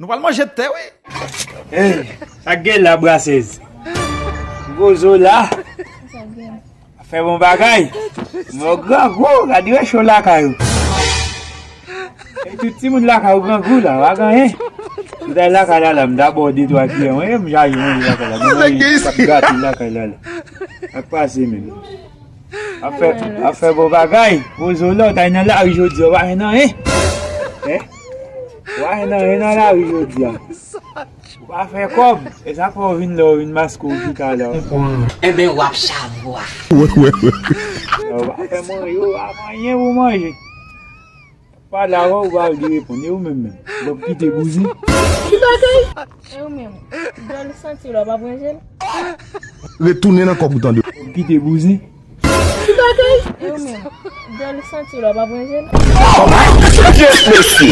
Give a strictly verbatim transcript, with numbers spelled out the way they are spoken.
Nou pral manje tè, wi. Hey, sa k gen la, brasèz? Gwo zo la. Sa gen. Fè bon bagay. Mwen grangou, gade wè cho lakay ou. E tout timoun lakay ou grangou la, w a ganyen. M t al lakay la la, m dabò de twa kiyè, mwen, m jayi manje lakay la. Mwen manje, m ap gate lakay la la. Sa k pase menm? W ap fè, w ap fè bon bagay. Poze w la, w ta nan lari jodi a, w pa fè nan anyen. Hein? W pa fè nan anyen nan lari jodi a. Ou pa fè kòb. E sa fè w vin la, w vin maske w chita la. Enben, w ap chavwa. Wè, wè, wè. Ou pa fè manje, ou pa fè anyen pou manje. Pale avè w, ou pa vle reponn. E ou menm menm? W ap kite bouzen? Ki bagay? E ou menm? Djòl santi w la, w ap ranje l? Retounen nan kòb ou tande. W ap kite bouzen? Ki bagay? E ou menm? Djòl santi w la, w ap ranje l? Yes, mesye.